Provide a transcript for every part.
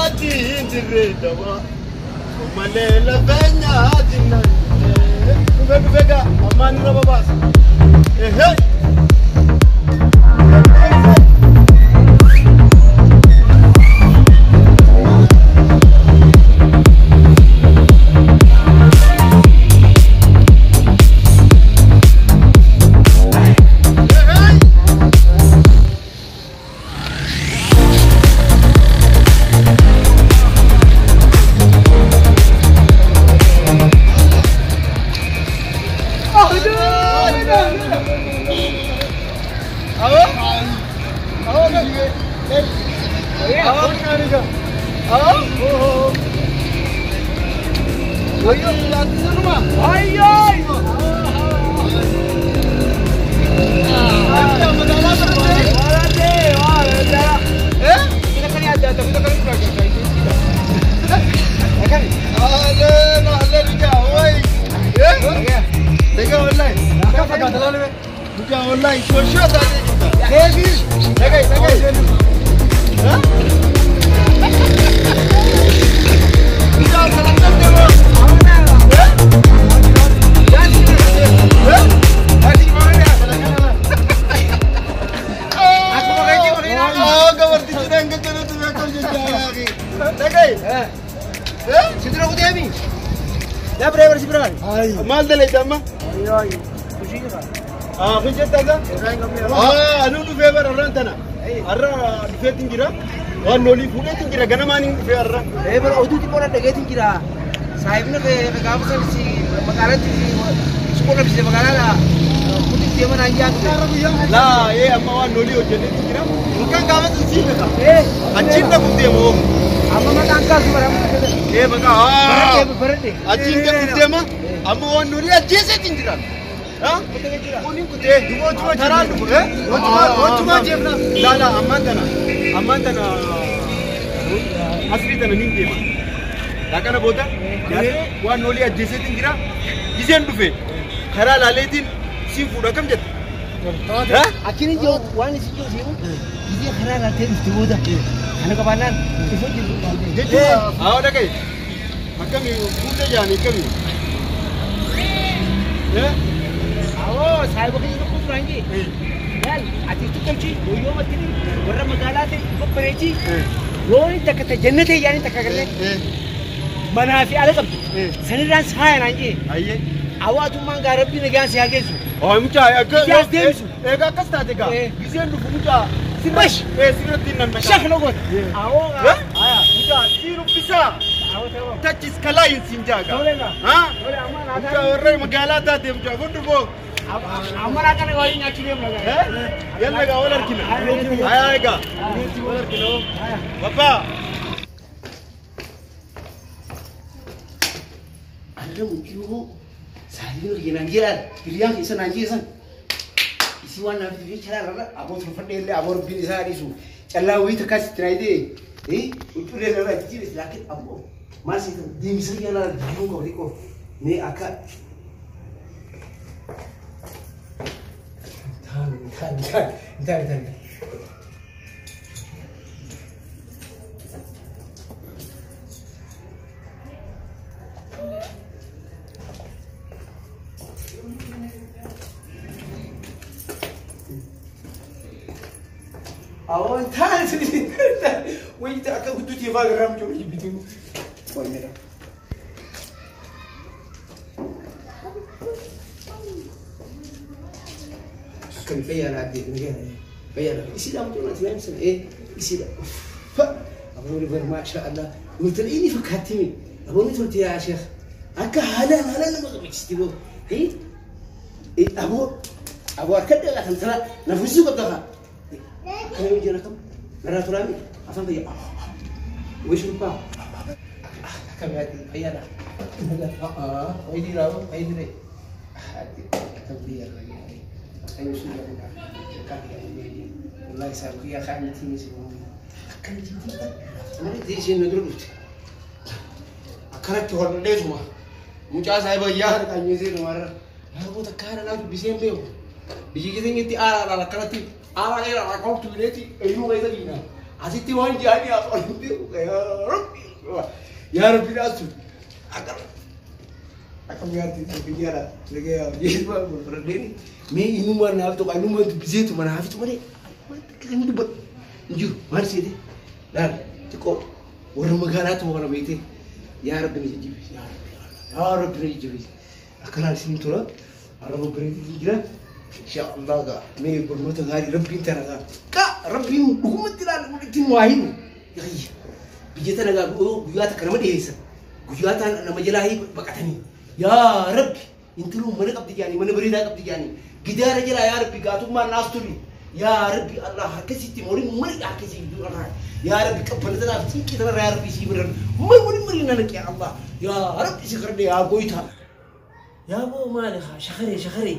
Nyaatiin dirree dawaa malee lafee nyaatiin na dhufe dhufe gaa ammaan irra babaasa. Ehee. Maal dalagda amma? Hojjettaadha? Anuu dhufee bara har'aan tana. Har'a dhufeetiin jira. Waan olii fuudheetiin jira. Ganamaan hin dhufee har'a. Bara oduu xiqqoo dhaggeetiin jira. Saahibni gaafa san si magaalatti si qunnamsiise magaalaadha. Kutti deeman ayyaa ture. Laa ee amma waan olii hojjeteetiin jira. Halkan gaafa sun sii beeka. Achiin dhaquuf deema oomu. Amma maqaan kaasu bara. Ee maqaa. Baradhe. Achiin dhaquuf deema. Amma waan olii ajjeeseetiin jira. Kunin kutee karaan dhufu. Wachumaa jeefna. Laa ammaan tana asrii tana niin deema. Laaqana booda waan olii ajjeeseetiin jira. Giseen dhufe karaa laaleetiin siin fuudha kam jette? Achiin ijoo waan isin jiru si'u gisee karaa laaltee dhufte booda kana qabaannaan ifa jiru. Jechuudha. Haa dhagaye. Akkamii fuudhee jaanii akkamii? Awoo saayiba keessa tokko turaan jee. Yaal ati tokkolchi yoo mattini warra magaalaa ta'e babbareechi yoo inni takka ta'e jannatee yaani takka garee manaa fi ala qabdu sanirraan saayinaan jee. Awoo atummaan gaa rabbii nagaan si haa geessu. Haa mucaa akka Ijaas deebisu. Egaa akkas taate gaa giseen dhufu mucaa Bash. Sirratti nan naqa. Shakla goota. Awoo gaa. Mucaa siin uffisaa. Tachis kalaayin siin jaaga. Haa? Mucaa warra magaalaa taate mucaa kun dhufoo. Amma laaqana waliin nyaachuu deemna gaa. Yalla gaa wal harkina. Hayaa egaa. Wal harkina. Babbaa. Alla mucuu saayibni kiyya naan jedhaan hiriyyaan keessa naan jeesan isii waan naaf itti chalaa irra aboo tolfadhee illee aboo rabbiin isaa dhiisu callaa wayii takkaas itti naayitee huccuu illee irraa itti jirees laakiin aboo maal si deemsa yaalaa jiruu qabu xiqqoo mee akka taane taane taane taane. Awon taane wayii akka gudduutti ifaa irraa mucaa hojii bituu. Qoonnira. Akkami fayyaa laatee fayyaa laatee isiidha mucaa naati yaamsan isiidha. Aboonni bar maasha Allah nuti inni fakkaatti aboonni tolti yaa sheekh akka haalaan haalaan nama qabachiisti boo aboo aboo akka dhala kan tana nafisuu qabda kaa. Kan yoo jira kam narraa turaami afaan fayyaa wayii shurbbaa akkam yaadde fayyaadha wayii dhiiraa wayii dhiiree akkam fayyaadha kan yoo suura wallahi isaa guyyaa kaa'anitiin si akkam jirti malee isheen na dura dhufte akkanatti hodhadheetuma mucaa saayiba yaa qaanyesee numarra namoota kaana naa dubbisee hin beeku biyya keessatti aaraadhaan akkanatti aaraan dheeraadhaan akka hojjetu bileetti eeyyuu keessa dhiina. Asitti waan jaanii haasa'an hin beeku. Yaa Rabbi. Yaa Rabbi dhaasu. Akka akka mi'aatti biyyaadha. Nagaya jechuudha fudhadheeni. Mee innumaan naaf tokko innumaan dubbiseetu mana hafitu malee. Waan takka kan dubbadhu hin jiru. Maal seete? Laal xiqqoo warra magaalaatu warra beekte. Yaa Rabbi na jajjabeessi. Yaa Rabbi yaa Rabbi na jajjabeessi. Akkanaan isin tura. Arraba bareedu jira. Insha Allah gaa mee barnoota gaarii Rabbiin tana gaa. Qa Rabbiin dhugumatti ilaalu ittiin waa himu. Yayya. Biyya tana gaa guyyaa takka nama dhiyeessan. Guyyaa tana nama jalaa baqatanii. Yaa Rabbi intaloo mana qabdi jaanii mana bareedaa qabdi jaanii. Gidaara jalaa yaa Rabbi gaatummaan naas turi. Yaa Rabbi Allah harkasitti morii mari harkasii gidduu irraa. Yaa Rabbi qabbana tanaaf cinqii tanarraa yaa Rabbi sii biran. Mari mari na naqi yaa Allah. Yaa Rabbi si kadhadhe yaa goytaa. Yaa boo maali haa shakaree shakaree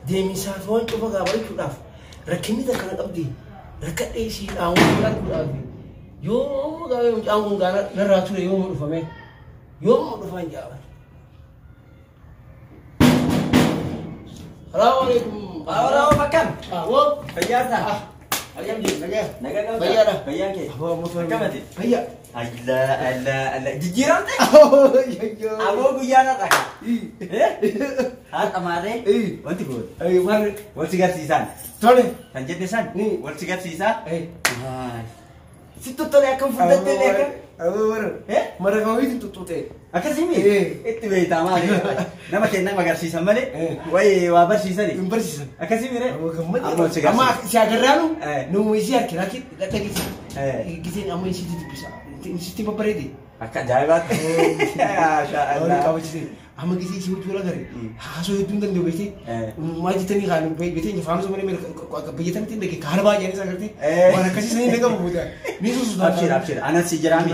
deemisaaf waan cufa gaa barachuudhaaf rakkinni takka na qabdi rakkadhee ishii dhaamuu arguudhaaf yoo gaa mucaan kun gaa narraa ture yooma dhufame yooma dhufaan jaaban. Salaamu alaikum. Awara akkam? Awoo. Fayyaa ta'a. Akkam jirtu nagaa? Nagaa qabdaa? Fayyaadha. Fayyaan kee? Aboo ammoo tola. Akkam ati? Fayyaa. Allah Allah Allah. Jijjiiramte? Ayyoo. Aboo guyyaa har'a kaa. Har'a maarree? Wanti kun Maal? wal si garsiisaan. Tole. Kan jenne san Ni. wal si garsiisaa. Si tottole akkam furdatte illee akkam? Aboo warra. Mara kawiitiin tuttuute. Akkasii itti beektaa maali? Nama keenya nama agarsiisan malee wayi waa barsiisani. Hin barsiisan. Akkasii mire? Aboo gammadi. Amma wal si Amma garsiisa. si agarraanu numu isii harkina dhaggeessa. Giseen amma isiitti dubbisa. Isiitti babbareede. Akka ajaa'ibaatti. Maasha Awwan Allah. qabachise. Amma gisee isii hojii wal agarre. Haasoo hedduun danda'u beektee. Maal jettanii kaan beektee faamsa malee biyya tanatti hin dhagee kaala baay'ee isaa agartee. Waan akkasii sanii ni qabu booda. Ni susu. Abshir abshir. Anas si jiraami.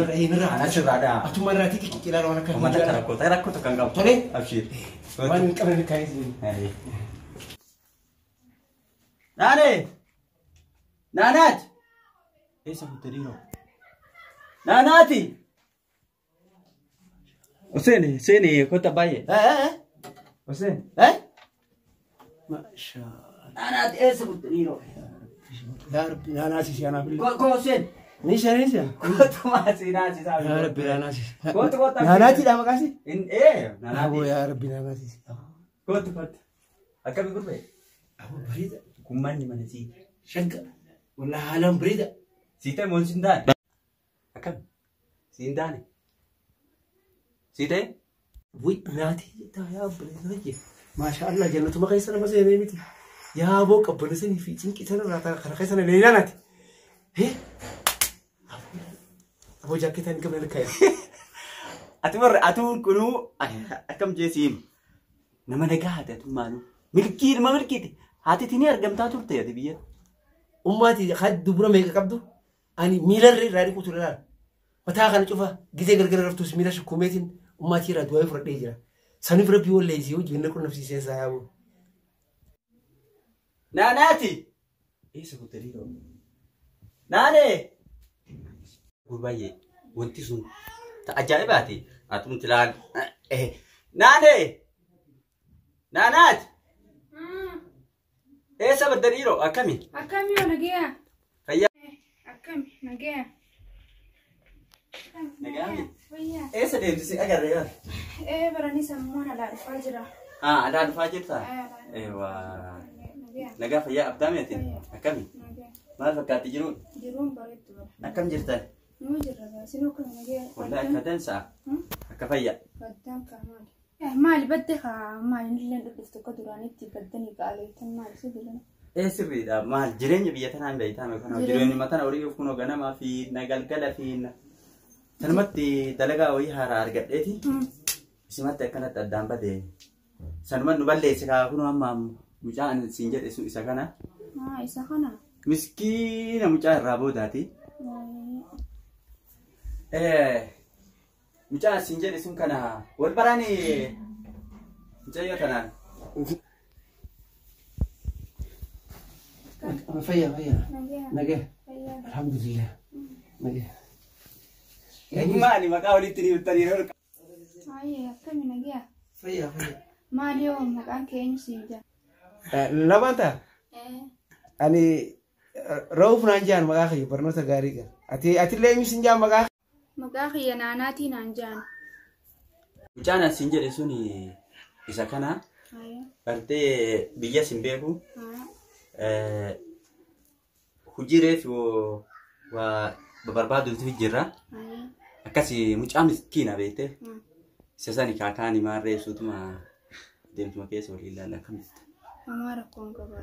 Anas irraa dha'a. Atuma irraa xiqqi qilaan waan akka. Uummata akka rakkoo ta'e rakkoo tokko hin qabu. Tole. Abshir. Waan hin qabne kaayee. Naanee! Naanaati! Eessa kutte dhiiroo? Naanaati! Hussein, Hussein, kota baay'ee. Hussein. Maasha. Naanaati eessa kutte dhiiroo? Yaa Rabbi naanaasisi anaaf illee. Ko Hussein. Nisha nisha. Kottu maasii naasisaa. Yaa Rabbi naanaasisi. Kottu kottu. Naanaatiidha maqaasi? Ee naanaati. Aboo yaa Rabbi naanaasisi. Kottu kottu. Akkami gurbee? Aboo bareeda. Kummanni mana sii. Shagga. Walaa haalaan bareeda. Sii ta'e moo siin taane? Akkami? Siin taane? Sii ta'e? Wuy naatii jettaa yaa bareeda jee. Maasha Allah jannatuma keessa nama seenee miti. Yaa aboo qabbana sanii fi cinqii sanarraa kana keessa na leelaa naati. Hee? Aboo jaakkeetaan hin qabne lakkaa'e. Ati warra atuun kunuu akkam jeesiin nama nagaa haati atuun maaluu milkii ilma milkiiti haati ni argamtaa turte ati biyya. Ummaati haati dubura meeqa qabdu ani miilarra irraa dhiqu ture laal. Mataa kana cufa gisee gargar raftus miila shukkumeetiin ummaatii irraa du'aa fudhadhee jira. Saniif Rabbi walleessee hojii inni qunnamsiisee isaa yaaboo. Naanaati! Eessa kutte dhiiroo? Naanee! Gurbaay'ee wanti sun ajaa'ibaati. Atumti laal. Naanee! Naanaati! Eessa badda dhiiroo akkami? Akkami yoo nagaya? Fayyaa. Akkami nagaya? Nagaami? Fayyaa. Eessa deemsisee agarre yaa? Baranii sammuun alaa dhufaa jira. Alaa dhufaa jirtaa? Eewwaa. Nagaya. Nagaa fayyaa abdaami ati? Akkami? Nagaya. Maal fakkaatti jiruun? Jiruun bareeddu bara. Akkam jirtan? Nuu jirra baa. Sinuu akkami nagaya? Wallahi akka dansaa. Akka fayyaa. Baddaan kaa maali? Maali badde kaa maali illee dhuftu akka duraanitti baddanii qaaleettan maali si bilana? Sirriidha. Maal jireenya biyya tanaan beektaa kana jireenyuma tana horii kunoo ganamaa fi galgala fi tanumatti dalagaa wayii haaraa argadheeti. Isimatti akkanatti addaan bade. Sanuma nu balleesse kaa kunoo amma mucaan siin jedhe sun isa kana. Isa kana. Miskiina mucaa irraa boodaati. Mucaan siin jedhe sun kana wal baraani mucayyoo tanaan. Fayyaa fayyaa. Nagaya. Nagaya. Fayyaa. Alhamdulillah. Nagaya. Maali maqaa walitti ni bittanii ol. Ayyee akkami nagaya? Fayyaa fayyaa. Maali yoo maqaan kee eenyu siin jedha? Lamaan ta'a. Ani Ra'uuf naan jaan maqaa kiyya barnoota gaarii gara. Ati illee eenyu sin jaan maqaa? Maqaa kiyya naanaatii naan jaan. Mucaan asiin jedhe sun isa kana gartee biyya sin beeku hojii reefi waa barbaaduutu jira. Akkasi mucaa miskiina beekte. Isa sani kaakaan himaan reebsuutuma deemtuma keessa walii ilaalla akkamitti. Homaa rakkoon qaba.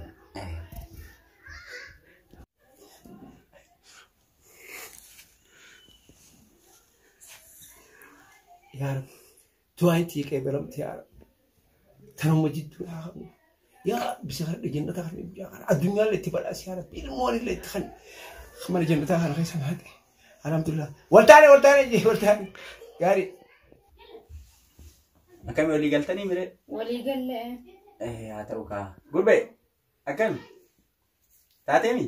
Yaa Rabbi du'aan itti qeebalamte yaa Rabbi. Tanuma jidduu yaa Rabbi. Yaa Rabbi isa kana jannata kana biyya kana addunyaallee itti badhaasi yaa Rabbi ilmoon illee itti kan mana jannataa kana keessa maate. Alhamdulillah. Waltaane waltaane jee waltaane. Gaarii. Akkami walii galtanii miree? Walii gallee. Haa ta'u kaa. Gurbee akkami? Taateemi?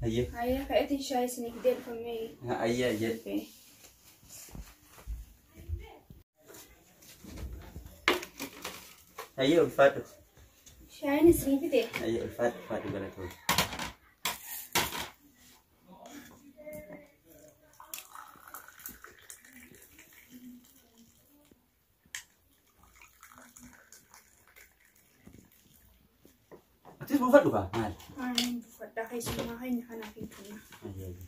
Ayyee. Ayyee ka'eetiin shaayii isinii fidee dhufamee. Ayyee ayyee. Ayyee ulfaadhu. Shaayiin isinii fide. Ayyee ulfaadhu ulfaadhu galatoomi. Atis buufadhu kaa maali? Ani buufadhaa keessumaa keenya kanaaf hin kenna. Ayyee ayyee.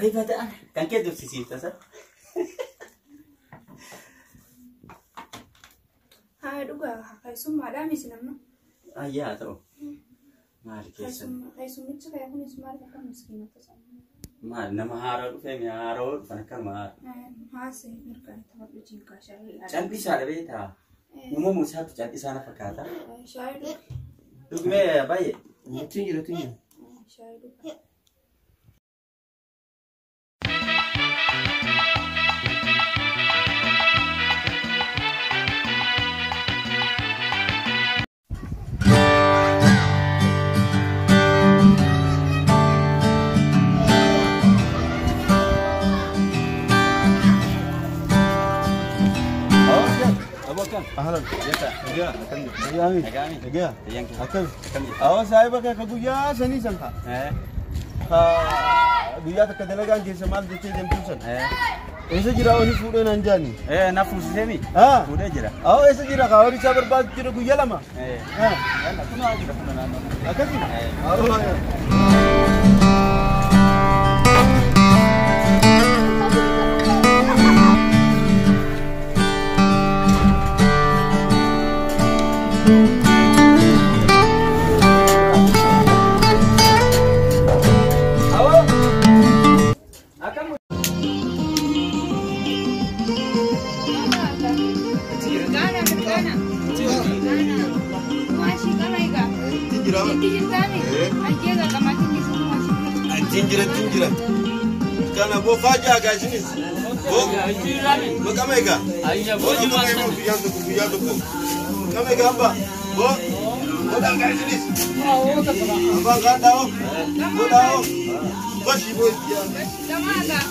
Riba ta'an kan kee dursisiifta sa? Haa dhugaa keessummaadhaa miti namni. Ayyee haa ta'u. Maali keessan? Keessummichi kee kunis maal akka miskiina tasaa? Maal nama haaraa dhufee mi'a haaraa dhufan akkanuma haaraa. Haasee mirgaan taphadhu jinkaa shaayii. Callisaadha beektaa? Uumamuu isaatu callisaa na fakkaata. Shaayii dhugi. Dhugmee baay'ee. Ittiin jira ittiin jira. Shaayii dhugi. Ahlan. Nagaya. Akkam. Awwa saahiba kee ka guyyaa sanii san ka. Ka guyyaa takka dalagaan keessa maal jettee deemtuu san. Eessa jira oni fuudhee naan jaani? Na fuusisee fuudhee jira. Awwa eessa jira ka horii isaa barbaadu jira guyyaa lama. Kunoo jira kunoo naannoo. Akkasi? Awwa. Gana gana. Gana. Maashi gana egaa. Itti jirtaami? Ayyee qaqamaatiin keessatti maashi. Ittiin jira ittiin jira. Kana boo faajaa gaa isinis. Boo maqama egaa. Boo maqama egaa guyyaa tokko guyyaa tokko. Maqama egaa abba. Boo godhaa gaa isinis. Abbaan gaa dhaa'oo. Boo dhaa'oo. Bashi boo itti yaa. Gamaa gaa.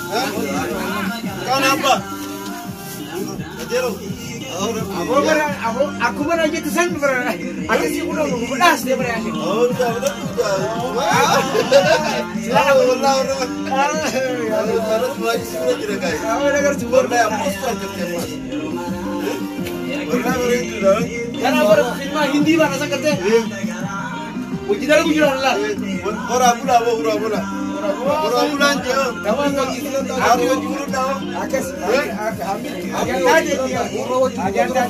Kana abba. Kajeero. Aboo bara aboo akkuma na jette san bara akkasii kun godhaas ta'e bara yaashe. Kana bara filmaa hindii baana san gartee hojii dalagu jira laal. Horaa bulaa boo horaa bulaa. Horaa bulaan jee. Akkas ajantaa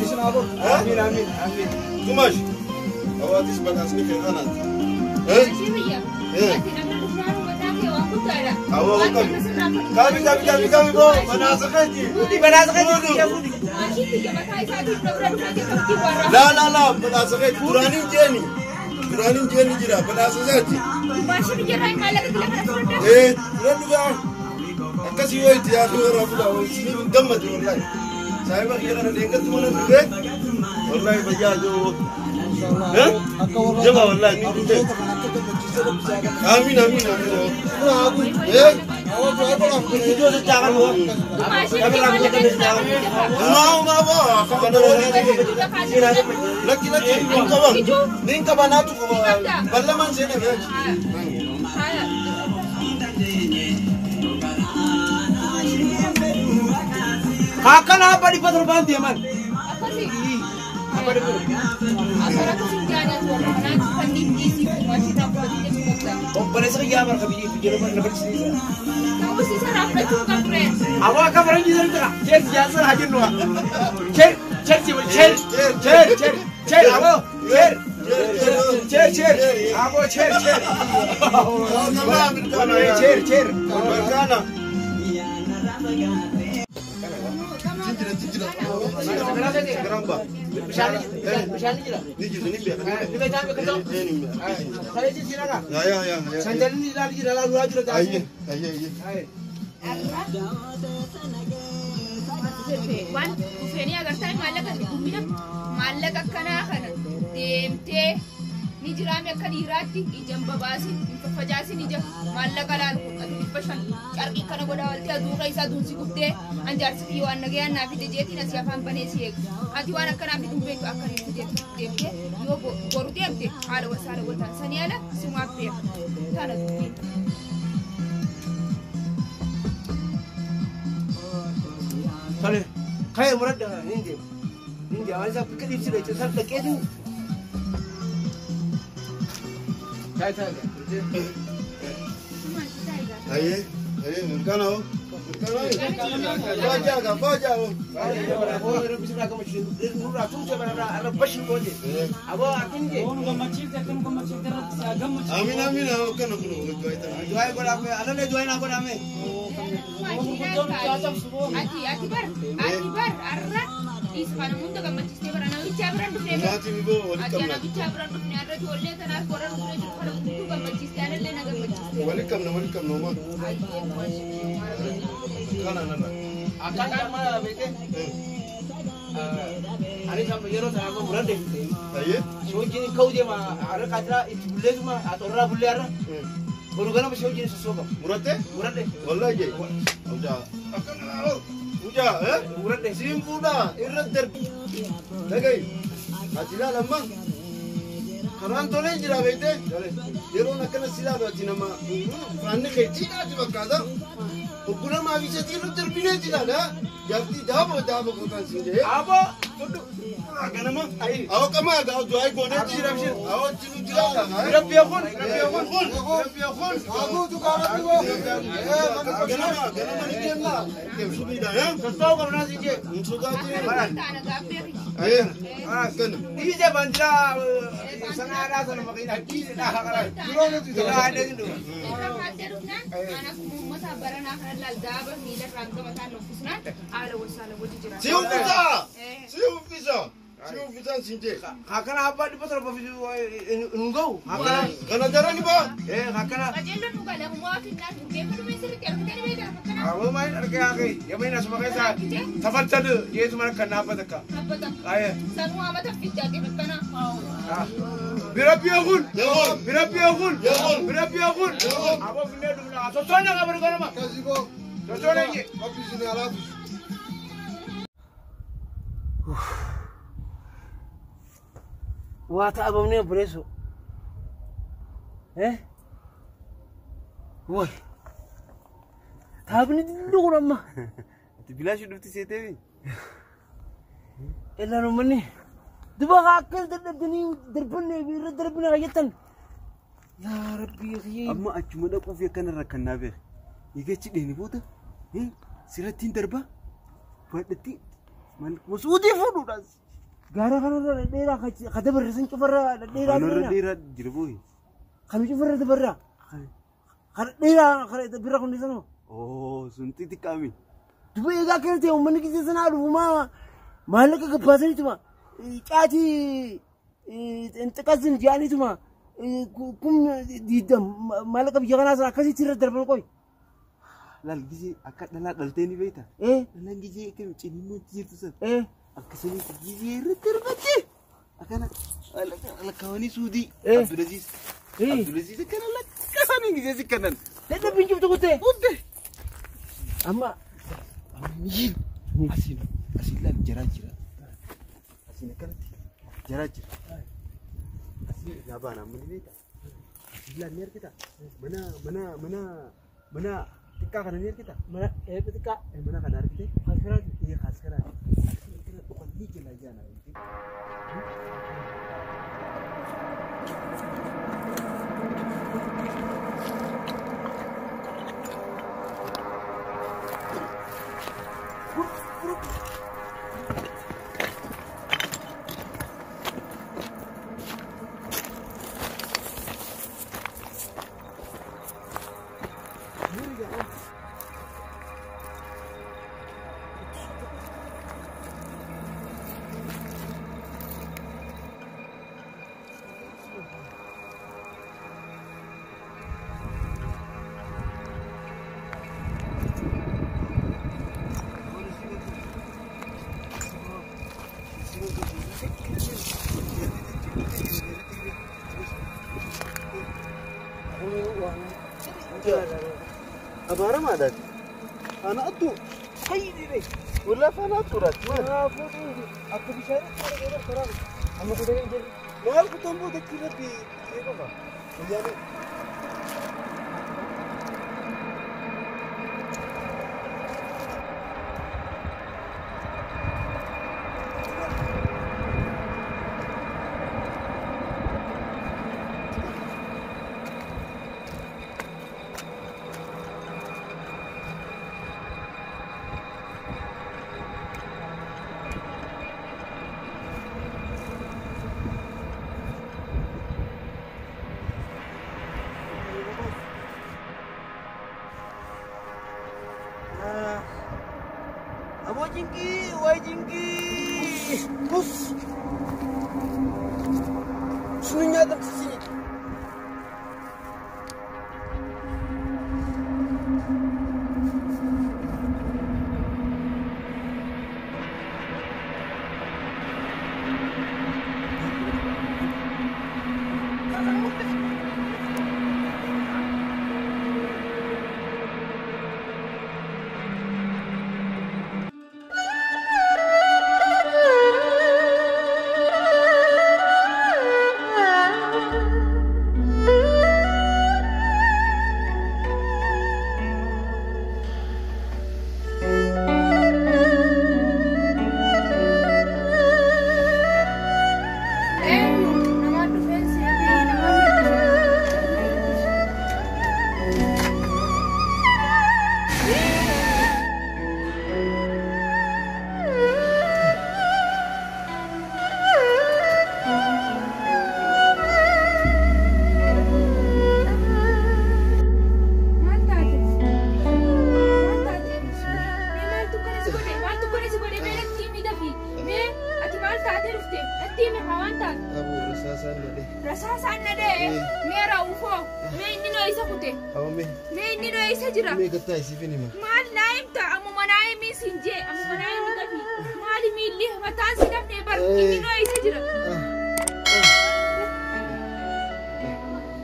amiin amiin amiin. Kumash. Awaatis badhaasni kee kanaati. Maashi biyya. Ati namni dhufnaan mataa kee waan guddaadha. Awwa kabi. Kabi kabi kabi kabi boo badhaasa keeti. Fuudhi badhaasa keeti fuudhi. Maashi biyya mataa isaatiin dhabra dhufaa keessatti warra. La la la badhaasa keeti duraaniin jeeni. Duraaniin jeeni jira badhaasa isaati. Maashi biyya irraa maallaqa kila kana fudhadhaa. Dura dhugaa. Akkasii yoo itti yaadu horaa bulaa isiniif hin gammadu wallahi. Saahiba kiyya kana deeggartu mana dhufee wallahi fayyaa jiru. Jaba wallahi ni dhufte. Amiin amiin amiin. Lakki lakki nin qaba. Nin qaba naatu qaba. Ballamaan seenee beeku. Akkana abba 700 deeman. Obboleessa kiyyaa barka biyya yeroo bara barsiisa. Awwa akka faranjii sana jira. Cheers jaarsa haa jennu. Cheers cheers cheers cheers cheers cheers awwa cheers cheers cheers awwa cheers cheers. Cheers cheers. Barkaana. Garamba. Bishaan jira. Ni jiru ni beeka. Ni beekaa beekatoo. Kaleessi si nagaa. Yaa yaa yaa. Sandalni ilaali jira laaluu jira taasise. Ayyee ayyee ayyee. Waan dhufeenii agartaa maallaqa guddina maallaqa akkanaa kana deemtee ni jiraame akka dhiiraatti ijaan babaasin hin faffacaasin ija maallaqa laalu ati 500 carqii kana godhaa waltee aduurra isaa duunsi guftee an jaarsi kiyya waan nagayaan naa fide jeetiin asii afaan banee si eegu ati waan akkanaa fidu hin beektu akka inni deemtee yoo boru deemte haala wasaala wataan sanii ala simaaf beeka tana dubbiin. Tole ka'ee muradda hin deemu. Hin deemu waan isaa bikka dhiibsine jechuun sana dhaqeetu. Taa'e taa'e. Ayyee ayyee mirkaana hoo. Mirkaana faajaa gaa faajaa hoo. Amiin amiin akkana kun Ati ati bar ati bar arra isfana hunda gammachiistee bara namicha biraan dhufnee bara. Maatii boo walitti Ati qabna. namicha biraan dhufnee arra ijoollee tanaas warra dhufnee jiru kana hunduu gammachiistee anallee na gammachiistee. Walitti qabna walitti qabna homaa. Kana nana. Akkaan jaamala beekee. Ani yeroo sana amma muradde. Ayyee. Si wajjin ka'uu deema har'a kaatiraa itti bulleetuma haxorraa bullee har'a. Boru ganama si wajjin sossoo qabu. Murattee? Muradde. Wallahi jee. Mucaa. Akkana mucaa eh? Muradde. Siin fuudhaa irra darbi. Dhaga'i. Ati ilaala amma. Karaan tolee jira beektee? Yeroon akkana si ilaalu ati nama faanni kee jiidhaati fakkaata. Oggulamaa fi isheetii irra darbinee jiraadha. Jaartii daaba daaba gootaan siin jedhee. Aboo fudhu. Ganama. Awwa qamaa gaa du'aa goonee jira. Awwa jiru jiraadha. Rabbi yakun. Rabbi yakun. Rabbi yakun. Ganama ganama ni deemna. Subiidha. Sossoo qabnaa siin jee. Hin sodaatin. Taana gaaffee. Ayyee. Akkana. Dhiise bandiraa sanaadhaa sana maqina dhiise dhaa haqaraa. Yeroo illee dhufa. Irra kaattee dhufnaan an akkuma uummata baranaa kana laal daaba miilarraan gama taan uffisnaan haala wasaala wajji jira. Si uffisa! Si uffisa! Si uffisaan siin jee. Akkana abbaa 700 hin ga'u. Akkana. Kana darani baa? Akkana. Qajeelloon nu gala humaa finnaan murteeffadhu mee sirriitti argitanii beektan akkana. Awwa maal argee haaqee yameen asuma keessa tafattan jeetuma kan dhaabbata akka. Abbata. Sanuu amata fiddaate fakkana. Birabbi yakun. Yakun. Birabbi yakun. Yakun. Birabbi yakun. Aboo finnee dhufna. Sossoonna qabu ganama. Sossoonna jee. Waa ta'abamnee obboleessoo. Woy. Taabni xinnoo kun amma. Ati bilaashii dhufti seetee? Illaan uummanni duba akkas dadhabdanii darbannee irra darbina jettan. Yaa Rabbii. Amma achuma dhaquuf akkana rakkannaa beeka. Eegachi dheeni booda sirrattiin darba fadhatti masuutii fuudhuudhaas. Gaara kanarra dhedheeraa ka dabarre san cufarra dhedheeraa Kanarra dheeraa jira booyi. Kan cufarra dabarraa. Kan dheeraa kan bira kun sanoo. Oo sun xixiqqaami. Duba eegaa akkana ta'e uummanni gisee sanaa dhufumaa maallaqa gabbaasaniituma caatii xiqqaasin jedhaniituma kun diidam maallaqa biyya kanaa sana akkasitti irra darban qoy. Laal gisee akka dhalaa dhaltee ni beektaa? Dhalaan gisee akkam ciniinnootti jirtu sana. Akkasumatti gisee irra darbatte Akkana lakkaawanii suudii. Abdulaziz. Abdulaziz akkana lakkaawanii gisee si kanan. Dadhabbiin cuftu kuttee. Kutte. Amma Asiin asiin asiin laal jaraa jira. Asiin akkanatti jaraa jira. Asiin irraa baanaan mana beektaa? Asiin laal ni argitaa? Mana mana mana mana xiqqaa kana ni argitaa? Mana xiqqaa. Mana kana argitee? Kaaskaraati. Ee kaaskaraati. Asiin akkana dhokannee jalaa jaana. Abaaramaadha. Ana addu. Fayyidee. Wallaahi faana adduudhaati. Akka bishaan karaa amma kutanii jiru. Maal kutan booda achi irratti ta'ee qofa. Guyyaanii. Aboo jinqii waay jinqii. Bus. Sunu nyaatamsiisini. Namaan dhufeen seebii namaan dhufeen. Maal taate? Maal taate? Mee maaltu kana si godhe? Maaltu kana si godhe? Mee natti himi dafii. Mee ati maal taatee dhufte? Natti himi haa waan taate. Aboo rasaasaan na dhee. Rasaasaan na dha'e. Mee raawufoo. Mee inni noo isa kute. Aboo mee. Mee inni noo isa jira. Mee gattaa isiif hin hima. Maal naa himta? Ammuma naa himi siin jee. Ammuma naa himi dafii. Maali miilli mataan si dafnee bar. Inni noo isa jira.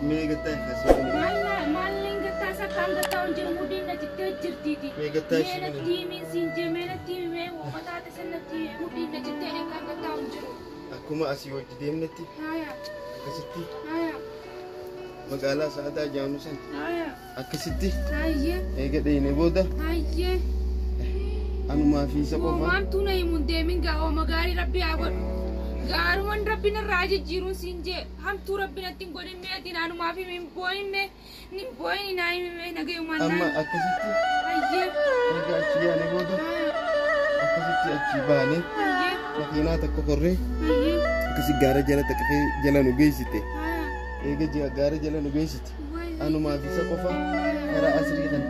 Mee gattaa isiif hin hima. Maal maal gattaa isa kaan gattaa hin jiru mudhiin na cittee jirtiiti. Mee gattaa Mee isiif hin natti hima. himi siin jee. Mee natti himi mee mataa ta'e natti himi mudhiin na cittee kaan gattaa hin jiru. Akkuma asii hojii deemnetti Haaya akkasitti haaya magaalaa sa'aataa jaanu san haaya akkasitti haayee eega dheyne booda haayee. anumaa fi isa qofa. Homaamtuu na himuun deemin gaa ooma gaarii rabbi haa godhu. Gaaruman rabbi narraa jijjiiruun siin jee hamtuu rabbi natti hin godhin mee ati naanumaaf himi hin boo'in mee hin boo'in naa himi mee nagayumaan Amma naa. akkasitti Hayyee eega achi yaane booda akkasitti achi baane hayyee makiinaa tokko korree hayyee akkasi gaara jala taqafee jala nu geessite. haaya Eega ji'a gaara jala nu geessite. wayi Anumaa fi isa qofa karaa asrii kan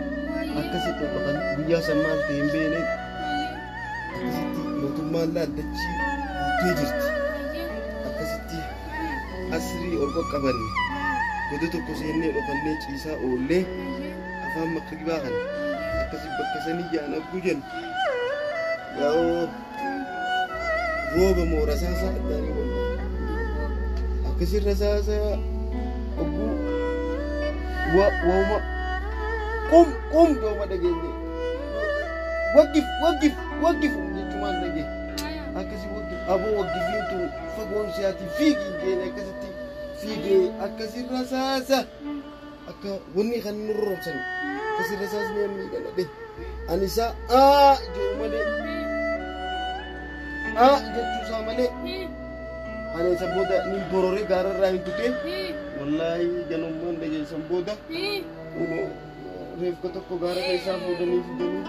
akkasi dhodhokan guyyaa san maal ta'e hin beekne akkasitti mootummaan laaddachii guutee jirti. Akkasitti asrii ol qaqqabanne goda tokko seennee dhokannee ciisaa oollee afaan makribaa kana akkasi bakka sanii jaan arguu jennu yaa'oo rooba moora saasaa addaanii wal Akkasii rasaasa ogguu wauma qum qum dooma dhageenye. Waggif waggif waggif jechumaan dhagee. Akkasii waggif aboo waggifiin tun fagoon siyaati fiigii jeen akkasitti fiigee akkasii rasaasa akka wanni kan nurra roobsan akkasii rasaasni miidhana dhe. Ani isaa aa jedhu malee aa jechuu isaa malee ani isa booda nin bororee gaararraa hin tutee wallaahi ganummaan dhageessan booda reefka tokko gaara keessaa fuudhanii fidanii.